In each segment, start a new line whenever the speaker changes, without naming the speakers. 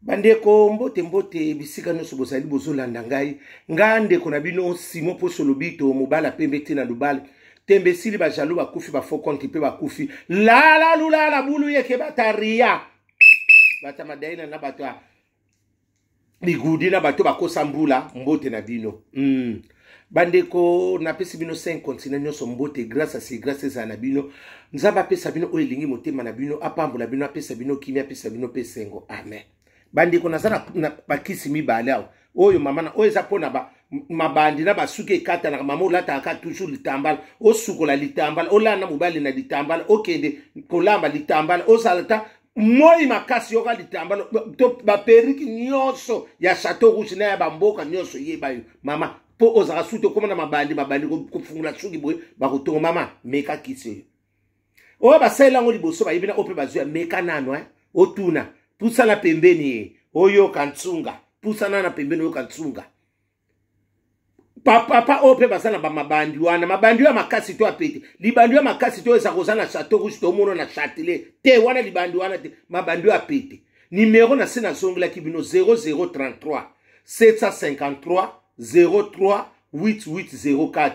Bandeko, mbote mbote bisika nyonso bozali bozolanda ngai. Nga ndeko na bino Simon Poso Lobito, mobala pembe te na lubala tembe esili, bajaloux bakufi, bafaux compte mpe bakufi. Lala lulala bulu yeke bataria bata madaina na bato ya bigudi na bato bakosa mbula. Mbote na bino. Bandeko, napesi bino 5 continent nyonso mbote. Grâce asi grâce ezala na bino. Nzambe apesa bino oyo elingi motema na bino, apambola bino, apesa bino kimia, apesa bino mpe esengo. Amen. Bandeko, naza na bakisi mibale awa. Oyo mama na oyo eza mpona ba mabandi na basuki ekatanaka. Mama, olataka kaka toujours litambala, osukola litambala, olala na mobali na litambala, okende kolamba litambala, ozala ta moi makasi, yoka litambala to baperiki nyonso ya Chateau Rouge na ya bamboka nyonso. Yeba yo mama, mpo ozalaka suki okóma na mabandi, mabandi kofungola suki boye bakotonga. Mama, meka kisi oyo. Oyo basalela yango liboso bayebi na oyo mpe bazwi ya meka nano, eh? Otuna, pusana pembeni ye oyoka ntsunga, pusana na pembeni oyoka ntsunga. Papa oyo mpe baza na bamabandi wana, mabandi oyo ya makasi to apete, libandi oyo ya makasi to eza koza na Chateau Rouge, tomona na Châtelet te, wana libandi wana te, mabandi oyo apete. Nimero na se nazongelaki bino: 0033 753 03 8804,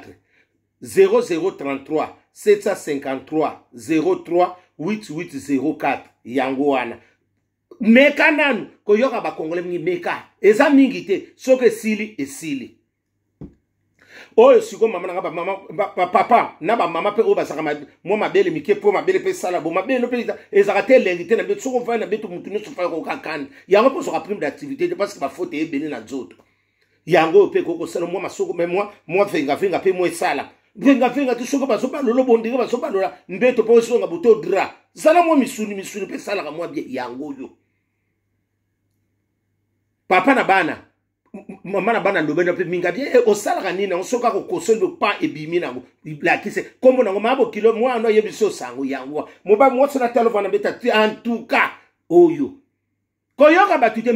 0033 753 03 8804. Yango wana, meka nanu koyoka. Bakongole mingi, meka, eza mingi te. Soki esili, esili. Oyo sikoyo mama nanga, bamama, bapapa na bamama mpe oyo bazalaka mwa mabele mike, mpo mabele mpe esala bo mabele mpe ezalaka te elengi te na beto. Soki ofai na beto, motu nyonso fai kokakani yango mpo ozwaka prime d'activité te, parce que bafaute ebele na nzoto. Yango oyo mpe ekoki kosala mwa masoko me mwa vengavenga mpe mwa esala vengavenga te. Soki bazobalola bondenge, bazobalola mbeto mpo ezonga buto dra, zala mwa misuni misuni mpe esalaka mwa bien. Yango oyo papa na bana, mama na bana, lobena mpe mingi abi eh, osalaka nini yango? Soki akokosoli pa ebimi nango, lakise nkombo nango maa bokilo mwana oyebi so sango yango mobali mwasi na talo vana beta te. En tout cas oyo koyoka bato te,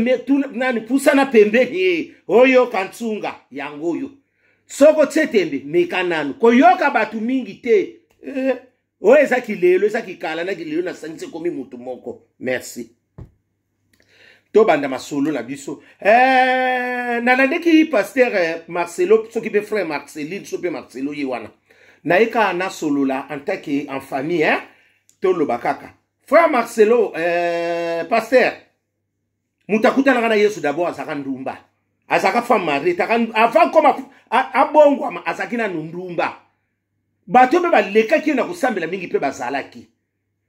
nani pusana pembeni ye oyoka ntsunga. Yango oyo, soki otie tembe, meka nanu koyoka bato mingi te. Eh, oyo eza kilelo, eza kikala na kilelo nasangisi ekomi motu moko. Merci. Tobanda masolo na biso. Eh, nalandeki pasteur eh, Marcelo, soki mpe frère Marceline, so mpe Marcelo ye wana, naye kaka nasolola en tant que en famille, hein? Toloba kaka frère Marcelo, eh, pasteur, moto akutanaka na Yesu d'abord azalaka ndumba, azalaka femme mariée avant koma abongwama, azalaki nanu ndumba. Bato mpe balekaki ye na kosambela mingi mpe bazalaki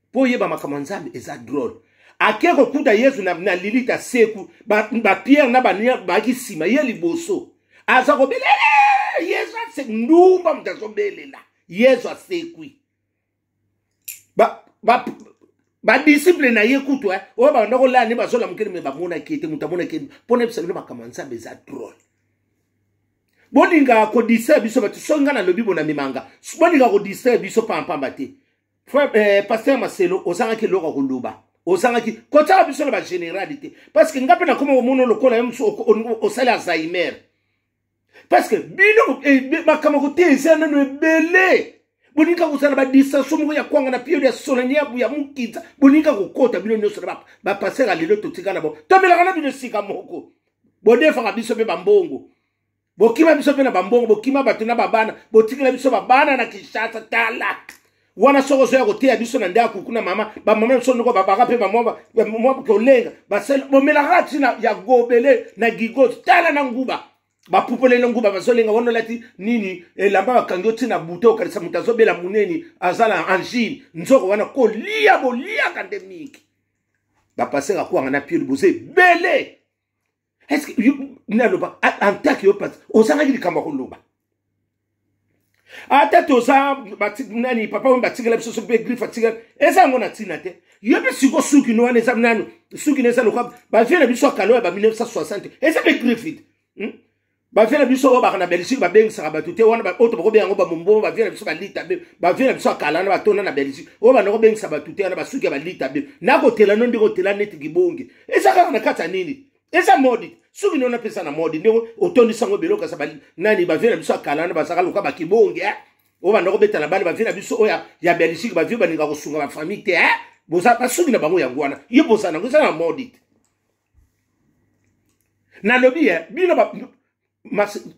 mpo oyeba makambo ya Nzambe eza drôle. Ake kokuta Yesu na lilita seku, bapierre ba na bania bayaki nsima ye liboso, aza kobelela Yesu asekwi. Ndumba moto azobelela Yesu asekwi. Badisiple ba, ba na ye kutu eh, oyo babanda kolala nde bazolamukeli me bamonaki ete moto amonaki. Mpo na yebisa bino makambo ya Nzambe eza drôle. Bolingaka kodistraire biso bato. Soki ngai nalobi bona mimanga, bolingaka kodistraire biso pampamba te. Frère eh, pasteur Marcelo, ozangaki eloko ya koloba, ozangaki kotiaka biso na bagénéral te, parce que nga mpe nakoma komona lokola ye mosu osali Alzheimer, parce que bino eh, makambo kote eza nano ebele. Bolinga kozala badistraction moko ya kwanga na pielo ya solani ya mokinza. Bolinga kokota bino nyonso na bapaster ya lelo. Totika na bo tomelaka na bino esika moko, bodefaka biso mpe bambongo, bokima biso mpe na bambongo, bokima bato na babana, botikela biso babana na Kinshasa. Tala wana, soki ozoya koteya biso na ndako kuna, mama, bamama biso ndoko babaka mpe bamwa kolenga basali, bomelaka ntina ya gobele na gigote. Tala na nguba bapupolele nguba bazolenga wana, olati nini? Elamba bakangi yo ntina buto, okanisa moto azobela moneni, aza na angine nzoko wana. Kolia boliaka nde mingi. Bapaseka kwanga na pielo, boza ebele. Est-ce que naloba en tant que yo ozangaki likambo ya koloba? Ata toza nani, papa oyo batikela biso, soki mpe griffe atikela, eza yango na ntina te. Yo mpe siko suki no wana eza nanu suki no eza lokola bavie na biso ya kala ya ba 1960, eza mpe griffe te, Bavie na biso oyo baka na Belgique babengisaka bato te wana, oyo tobakobenga yango bamombongo. Bavie na biso balita be, bavie na biso ya kala wana batonda na Belgique, oyo banda kobengisa bato te wana, basuki ya balita be nakotela no ndenge otela neti kibonge. Eza kaka na kati ya nini? Eza modi soki nona mpesa na modi ndenge otondisa yango biloko asa nani. Bavie na biso ya kala wana bazalaka loka bakibonge, eh? Oyo banda kobeta na bana, bavie na biso oyo ya Belgique, bavie balinga kosunga bafamille te, eh? Boza basuki na bango yango wana, ye boza nango eza na modi te. Nalobi ye bino ba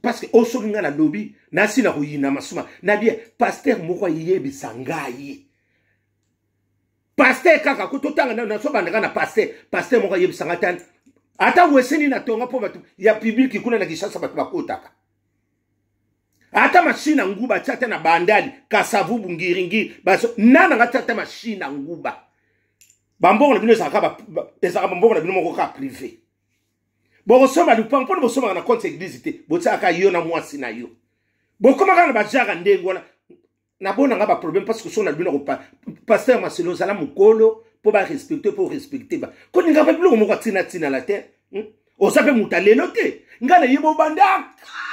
parce que osoki ngai nalobi nasi na koyina masuma nabi ye pasteur moko ayebisa ngai pasteur kaka ko totanga nasobanda kaka na pasteur pasteur moko ayebisa ngai tani ata weseni na tonga mpo bato ya publiki kuna na kinshasa bato bakotaka ata mashine ya nguba atia ata na bandali kasavubu ngiringiri nana nga atia ata mashine ya nguba bambongo na bino ezalaka bambongo na bino moko kaka prive bokosomba lupango mpona bosombaka na compte eglise te botiaka yo na mwasi na yo bokomaka na bajaka ndenge wana nabona nga baproblème parce que soki na bino pasteur maselo ozala mokolo mpo barespecte mpo orespecte ba kolinga mpe biloko moko atina ntina la te hmm? oza mpe moto alelo te ngai nayebi obanda kala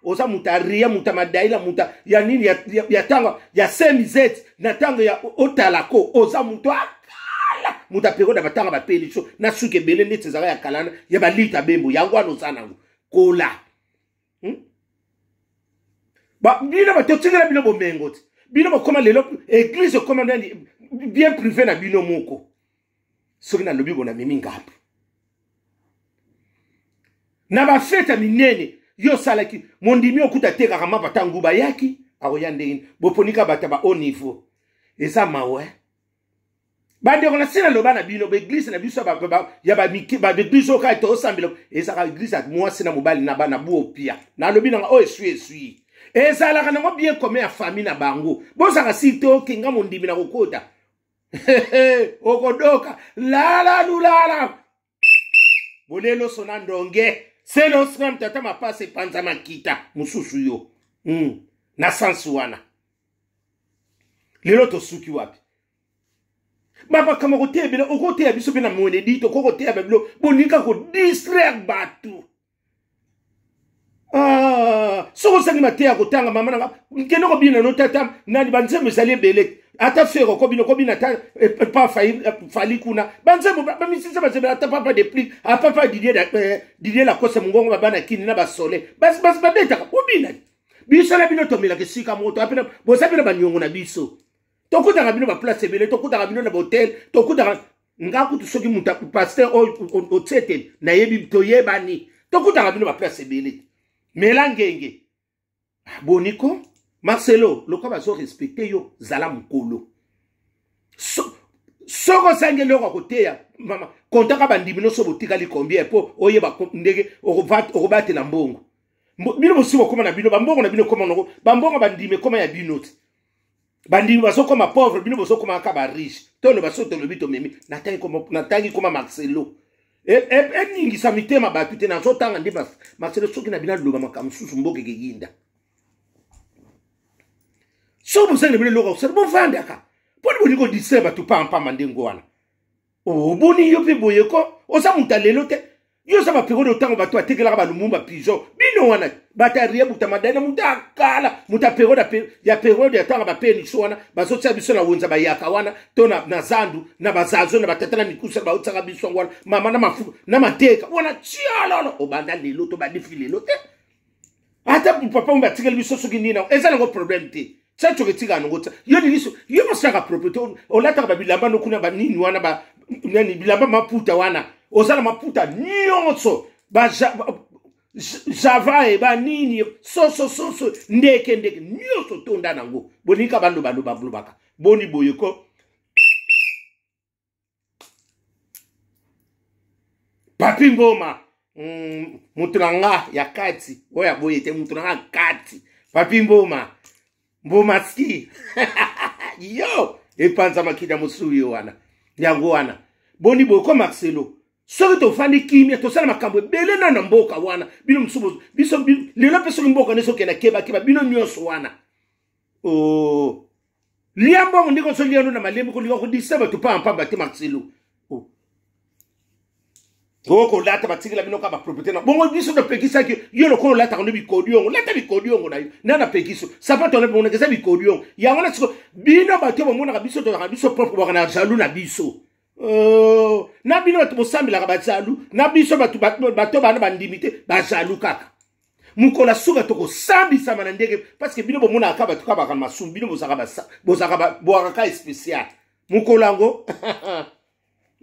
oza moto aria moto ya madaila moto ya nini ya ntango ya semizete na ntango ya otalako oza moto akala moto ya periode ya batanga bapeliso na suki ebele ndeti ezalaka ya kalana ya balita bembo yango wana oza nango kola hmm? bino bato totikela bino bomengo te bino bokoma lelo eglise ekoma nani bien privé na bino moko soki nalobi bona memi ngambo na bafete ya minene yo osalaki mondimi okuta atekaka mapa ata nguba ayaki akoya ndenge boponika bato ya ba haut niveau eza mawa eh? Bandeko na sina loba na bino baeglise na biso ya baeglise oyo kaka tosambela ezalaka eglise ya mwasi na mobali na bana buopia nalobi nanga oyo esui esui ezalaka nango bien commun ya famille na bango bozalaka si te okenga mondimi na kokota okodoka lala lulala boleloso na ndonge selosram tata mapasa epanza makita mosusu yo mm. na sansi wana lelo tosuki wapi bamakambo koteya ebele okoteya biso mpe na mwenedi tokoki koteya babilo bolinga kodistraire bato ah, soki osangi mateya kotanga mama nanga kende kobina no tata nani banzembo ezali ebele ata fere okobina okobina ata eh, pa eh, fali kuna banzembo bamisisa banzembo ata papa depli apapa didier eh, didier lacoste mongongo babana kini na basole babetaka obina biso na bino tomelaka esika moko boza bino baniongo na biso tokutaka bino baplace ebele tokutaka bino na bahotel tokutaka nga kutu soki moto paster oyo otie te nayebi toyebani tokutaka bino baplace ebele mela ngenge ah, boniko marcelo lokola bazo respecte yo zala mokolo so, soki ozangi eloko ya koteya mama kontaka bandimi nyonso botikali combien mpo oyeba ndenge okobatela mbongo bino bosi bokoma na bino bambongo na bino ekoma noko bambongo bandimi ekoma ya bino te bandimi bazokoma pauvre bino bozokoma kaka bariche toloba so tolobi tomemi natangi koma marcelo eningisa e, e mitema bato te nazotanga nde marcelo soki na bino aloba makambo mosusu mboka ekeyinda soki bozangi na bino eloko kosala bovandaka mponi bolingi kodistraire bato pampamba ndenge wana oboni yo mpe boye ko oza moto ya lelo te yo oza baperiode otango bato batekelaka balumumba pigeon bino wana bato ya rie buta madai na moto ya kala moto ya periode ya periode ya ntango bapeniso wana bazotia biso na wenza bayaka wana to na, na zandu na bazazo na batata na mikusa baotiaka biso yango wana mama na mafu na mateka wana tialolo obanda lelo to badifi lelo te ata papa oyo batikeli biso soki nini eza nango problème te tia coke etikaka nango tia yo liliso yo mosalaka propriété olataka babilamba no kuna banini wana ba nani bilamba maputa wana oza na maputa nyonso ba java e banini soso soso ndeke ndeke nyonso tonda nango bolingi ka baloba balobaka boni boye ko papi mboma mm, moto na nga ya kati oyo aboye te moto na nga kati papi mboma mbomaski yo epanza makita mosusu yo wana yango wana boni boye ko marcelo soki tofandi kimia tosala makambo ebele na na mboka wana bino mosusu biso lelo mpe soki mboka nde sokenda kebakeba bino nyonso wana oh. lia mbongo ndenge ozolia no na malembe kolinga kodisa bato pampamba te marcelo oh. okolata batikela bino kaka bapropriété na bongo biso topekisaki yo lokola olataka no bikodiongo lata bikodiongo na yo nde napekiso sapato wana bongonaka eza bikodiongo yango na siko bino bato bomonaka biso tozalaka biso propre baka na jaloux na biso oh, na bino bato bosambelaka bajalou na biso bato bato bana bandimi te bajalou kaka mokolo ya suka tokosambisama na ndenge parce que bino bomonaka kaka bato kaka baka masumu bino bozalaka bwaka ka especial mokolo yango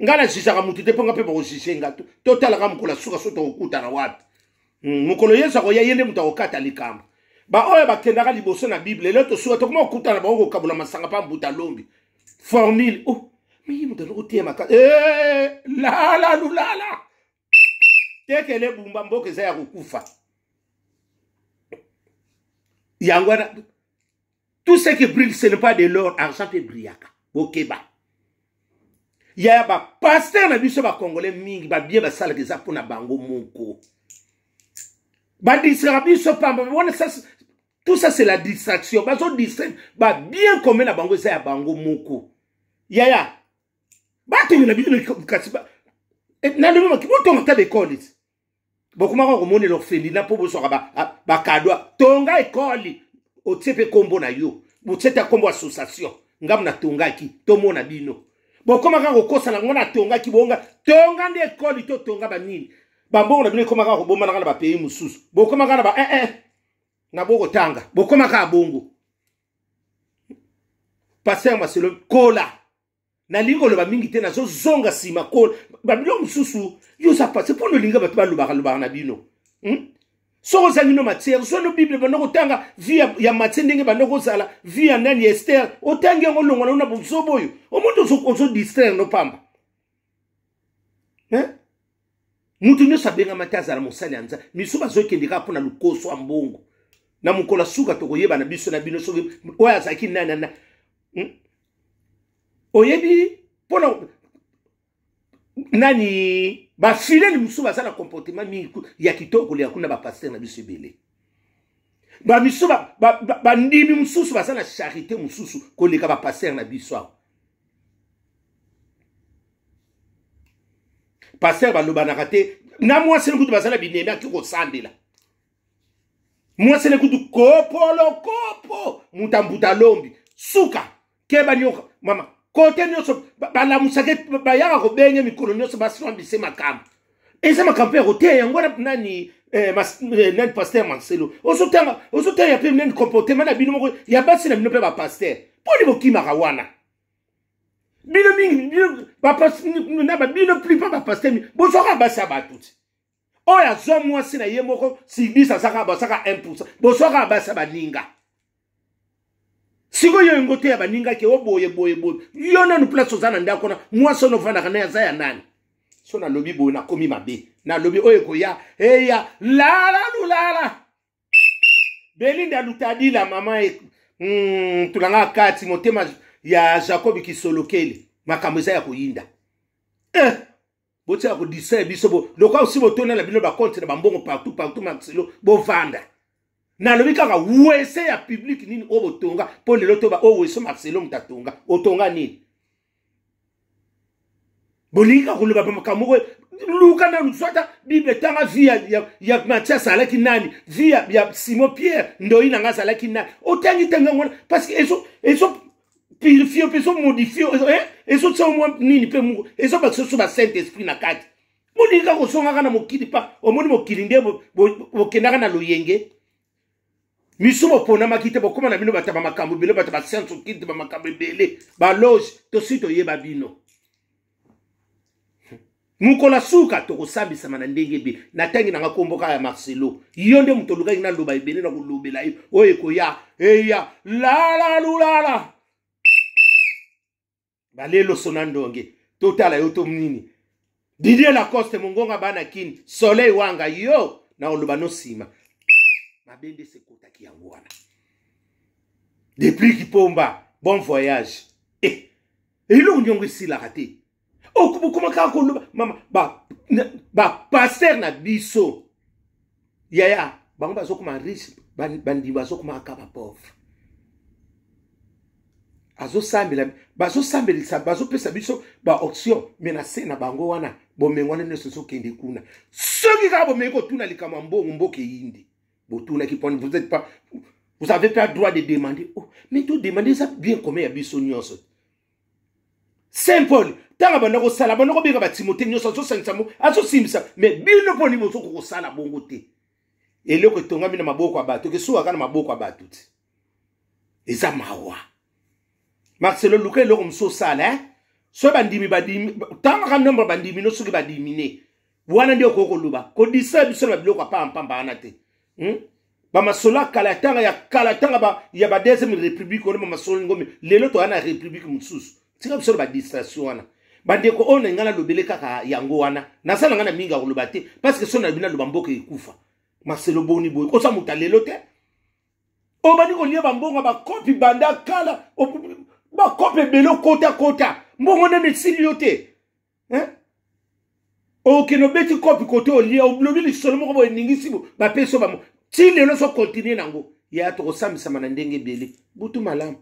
Nga na jugaka mutu te mpo nga mpe bakojuge nga. Totalaka mokolo ya suka so tokokutana wapi. Mokolo Yesu akoya, ye nde moto akokata likambo. Baoyo bakendaka liboso na Bible, lelo tosuka tokoma kokutana bango kokabola masanga mpa mbuta lombi. Formule. Oh, mais ye moto aza koteya makasi. Eh, lala lulala. Tekele bumba mboka eza ya kokufa. Yango wana tout ce qui brille ce n'est pas de l'or, argent pe brillaka. Bokeba. Ya ba pasteur na biso ba congolais mingi ba bien basalaka eza mpona bango moko. Ba distraire biso pamba wana ça tout ça c'est la distraction. Bazo distraire ba bien commun na bango eza ya bango moko. Yaya batongela bino kasi nalobi maki botonga ata baekole ti bokomaka komonela orphelina mpo bozwaka bakadwa tonga ekole otie mpe nkombo na yo botie ta nkombo association ngambo natongaki tomona bino bokomaka kokosana ngo natongaki bonga tonga nde ekole to tonga banini bambongo na bino ekomaka kobombanaka na bapays mosusu bokomaka na ba eh, eh, na bokotanga bokomaka bongo Pasteur Marcelo kola nalingi koloba mingi te nazozonga nsima kola babiloko mosusu yo oza pase mpo nolinga bato balobaka lobaka na bino? Soki ozangi no matière zwa no bible banda kotanga vie ya matie ndenge banda kozala vie ya nani Ester otangi yango olongwa na yo na bozobo oyo omoni ozodistraire no pamba Mutu nyonso abengama te azala mosali ya Nzambe. Misu bazokende kaka mpo na lokoso ya mbongo. Na mokolo ya suka tokoyeba na biso na bino soki oyo azalaki nani na Oyebi mpo na nani bafilele mosusu baza na comportement mingi ya kitoko koleka kuna bapaster na biso ebele. Bamisu bandimi mosusu baza na charité mosusu koleka bapaster na biso awa. Paster balobanaka te na mwasi kutu baza na binemi aki kosambela mwasi ne kutu kopolo kopo mutambuta lombi suka keba nyoka mama kote nyonso balamusaka bayaka kobenge mikolo nyonso basambise makambo eza makambo mpe ya koteya yango wana nani nani paster Marcelo ozotanga ozoteya mpe nani comportement na bino moko ya basi na bino mpe bapaster mponi bokimaka wana bino mingi bino bino plupart bapaster bozwaka basi ya bato ti oyo azwa mwasi na ye moko sibisa azaka basaka 1 bozwaka basi ya baninga sikoyo yango te ya baninga ke o boye boye boye yo nanu place oza na ndako na mwasi ono ofandaka naye aza ya nani so nalobi boye nakomi mabe nalobi oyo ekoya eya lala lulala Belinda Lutadila mama e tulanga kati motema ya Jacob Kisolokele makambo eza ya koyinda botia kodistraire biso bo lokola osi botonda na bino bakonte na bambongo partout partout Marcelo bovanda nalobi kaka wese ya public nini oyo botonga mpo lelo toba oyo wese Marcelo moto atonga otonga nini bolingi kaka koloba makambo moko luka nanu swata bible tanga vie ya Mathias azalaki nani vie ya Simon Pierre ndoi na nga azalaki nani otangi tanga yango wana parce que ezo purifie mpe ezo modifie ezotia mwa nini mpe moko ezobakisa so ba saint esprit na kati bolingi kaka kozongaka na mokili pa omoni mokili nde bokendaka na loyenge misu boponamaki te bokóma na bino bato ya bamakambo ebele bato ya basianse okili te bamakambo ebele baloge tosi toyeba bino mokolo ya suka tokosambisama na ndenge ebele natangi nanga nkombo kaka ya Marcelo yo nde moto olukaki naloba ebele na kolobela yo oyo ekoya eya lala lulala baleloso na ndonge totala yo to nini Didier Lacoste mongonga bana kini soleil wanga yo na oloba no nsima mabe nde sekotaki yango wana depuis Kipomba bon voyage eloko niongo esilaka te okoma kaka koloba mama bapaster na biso yaya bango bazokoma riche bandimi bazokoma kaka bapauvre azosambela bazosambelisa bazopesa biso baoption me na se na bango wana bomengo wana nyonso ezokende kuna soki kaka bomeki kotuna likambo ya mbongo mboka eyindi botunaki poni vous êtes pas vous avez pas droit de demander oh mais to demander eza bien commun ya biso nyonso Saint Paul ntango abanda kosala abanda kobenga batimote nyonso azosangisa mo azosimbisa me bino mpo nini bozokoka kosala bongo te eloko etongami na maboko ya bato ekesukaka na maboko ya bato te eza mawa Marcelo luka eloko mosusu osala eh? Soki bandimi badimi, tangaka nombre bandimi no, soki badimine wana nde okoki koloba. Kodisa biso na biloko ya pampamba wana te, Bamasolo ya kala, ya tanga ya kala, tanga ba, ya ba deuxième république wana, bamasolo ngomi. Lelo toya na république mosusu. Tika biso na badistraction wana. Bandeko, oyo na ngai nalobele kaka yango wana. Naza na ngai na mingi ya koloba te, parce que so nalobi, naloba, mboka ekufa. Maselo boni boye? Kosa moto alelo te. Obandi kolia bambongo bakopi banda kala, bakopi ebele, okotakota mbongo nani esili yo te? Okende obeti kopi kote, olia, olobi lisolo moko boye, eningisi bapesi yo bamo ti lelo. So continue nango ya tokosambisama na ndenge ebele. Butu malamu.